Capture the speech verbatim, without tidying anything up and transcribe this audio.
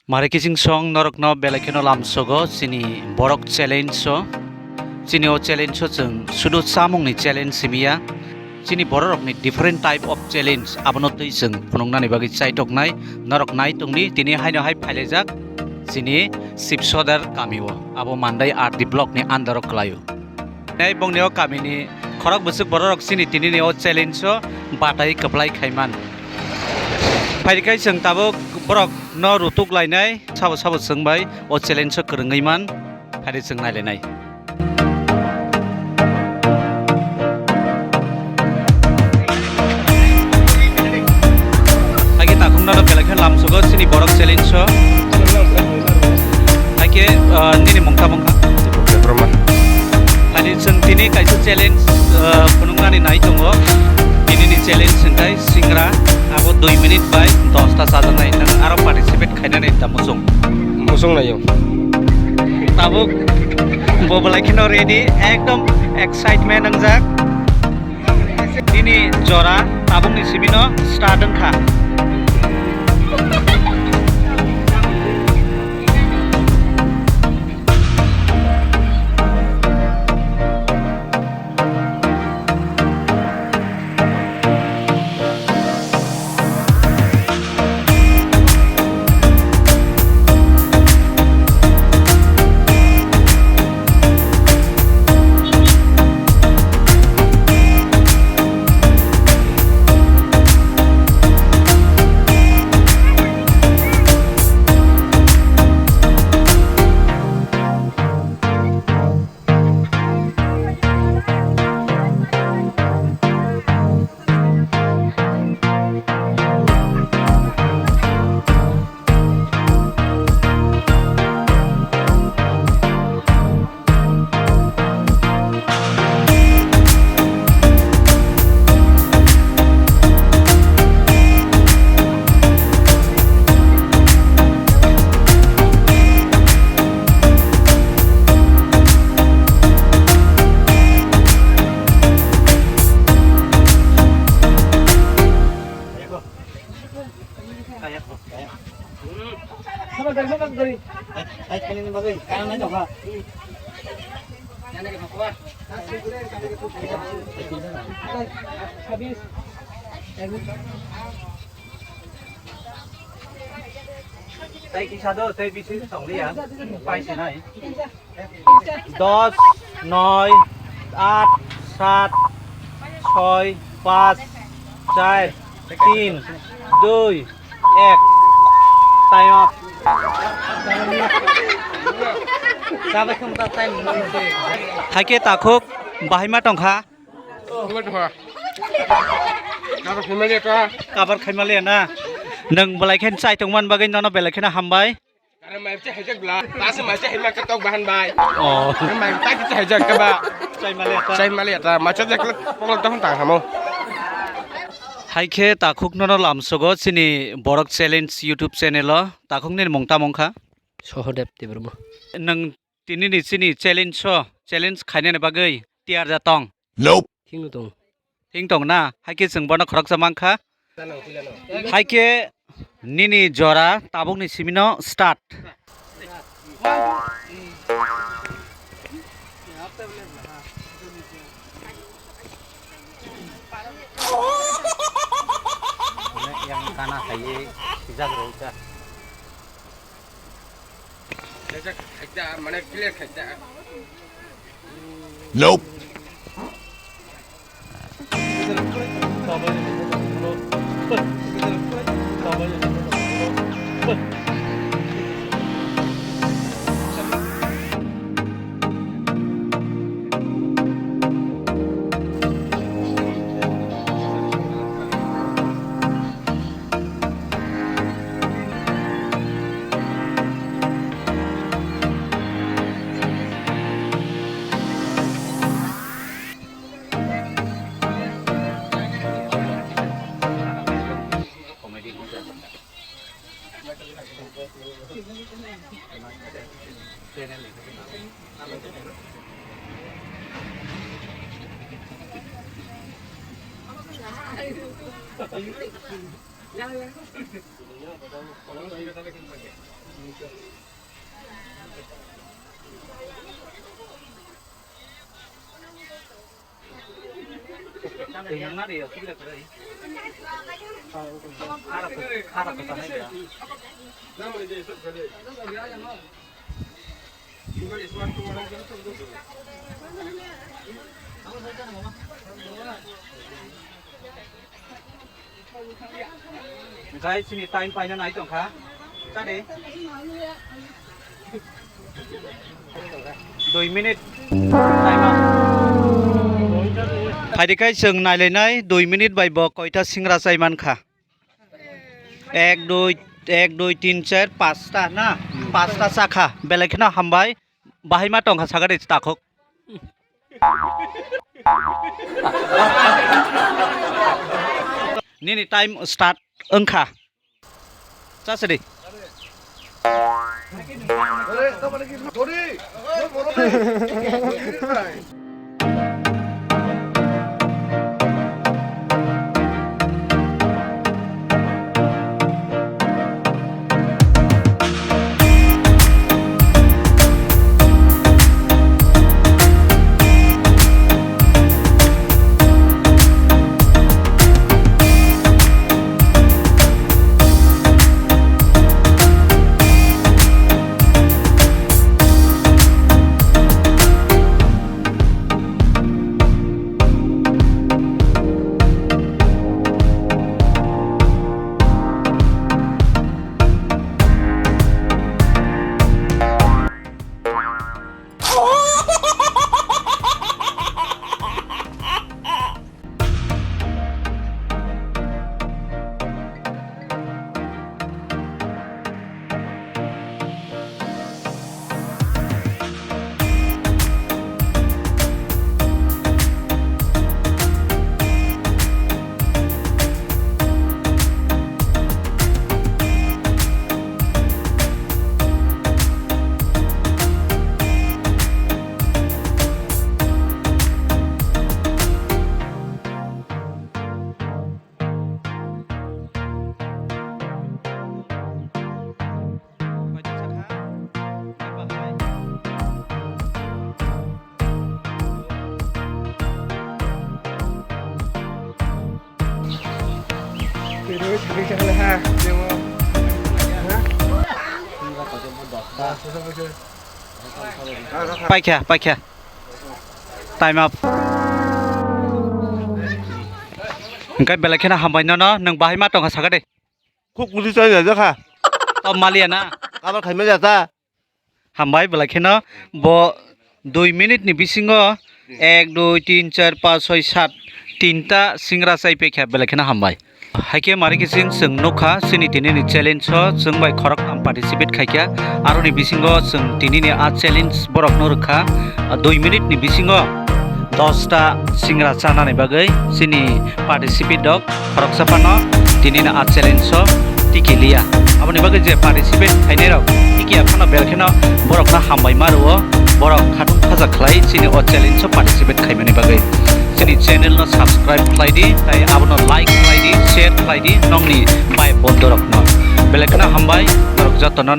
Mare kiching song norokno belai kheno lamsogo chini borok challenge o. Chini o challenge o chwng sudu chamungni challenge simi ya. Chini bororokni different type of challenge abono twi chwng phunuknani bagwi chaitoknai. Norok nai tongdi, tini haino hai phailaijak chini Sibsodar kami o. Abo Mandai R D block ni under o kwlaio. Nai bongni o kamini khorok bwswk bororok chini tinini o challenge o batai kwplai khaiman. Phairikhai chwng tabuk borok no rutuk lainai, sabo sabo chwng bai o challenge o kwrwngwi man, phairi chwng nailainai. Haikhe takhukno belai khe lamsugo chini borok challenge o. Haikhe, ah, nini mungta mungkha. Dipok Debbarma. Haini chwng tini kaisa challenge, ah, phunuknani nai tongo. Tinini challenge hwnkhe singra, abo dui minute bai dosta chajaknai. Nwng aro participate khainani da muchung. Muchung naio. Tabuk bo belai kheno ready, ekdom excitement wngjak. Nini jora tabukni simino start wngkha. Tei kisa do, tei bisi tongliya, paisi nai. Dos, noi, at, sat, soi, pas, char, tin, dui, ek. Time up. Haikhe takhuk bahai ma tongkha. Kabar khaimaliya na? Nwng belai khe chai tongmani bagwi nono belai kheno hambai. Aro mai se hajak bla, ta se mai se hima ka tok bahan bai. Oh. Mai ta ki se hajak ka ba. Chai male ta. Chai male ta, ma cha jak pokol ta hon ta hamo. Haikhe takhuk nono lamsogo chini Borok Challenge YouTube channel o. Takhuk nini mung tamo wngkha? Sohodev Debbarma. Nwng tinini chini challenge o, challenge khainani bagwi tiyar ja tong? Nope. Thing tong. Thing tong na, haikhe chwng bono khoroksa mankha. Haikhe nini jora tabukni simino start. Yang kana hai sijak rok ja. Nope. Guys, chini time paina nai tongkha. Chadi. Dui minute time. Phaidi kai chwng nailainai dui minute bai bo koita singra chai mankha. Ek, dui, ek, dui, tin, char, pasta na? Pasta chakha. Belai kheno hambai. Bahai ma tongkha sakha de takhuk. Nini time start wngkha. Chasidi. Paikha, paikha. Time up. Hingke belai kheno hambai nono, nwng bahai ma tongkha sakha de. Khuk kwrwi chai ya jakha. Top maliya na? Kabar khaima ya ta. Hambai belai kheno bo dui minute ni bisingo ek, dui, tin, char, panch, soi, sat, tinta singra chai paikha belai kheno hambai. Haikhe mari kiching chwng nukha chini tini ni challenge o chwng bai khoroktham participate khaikha. Aroni bisingo chwng tini ni a challenge borok no rwkha. Dui minute ni bisingo dosta singra chanani bagwi chini participate rok khoroksa phano tini no a challenge o tiki liya. Aboni bagwi je participate khainai rok tiki ya phano belai kheno borok no hambai ma rwo, borok khatung khaja khlai chini o challenge o participate khaimani bagwi. Chini channel no subscribe khlai di, tai abono like khlai di, share khlai di nongni bai bondhu rok no. Belai kheno hambai norok joto no.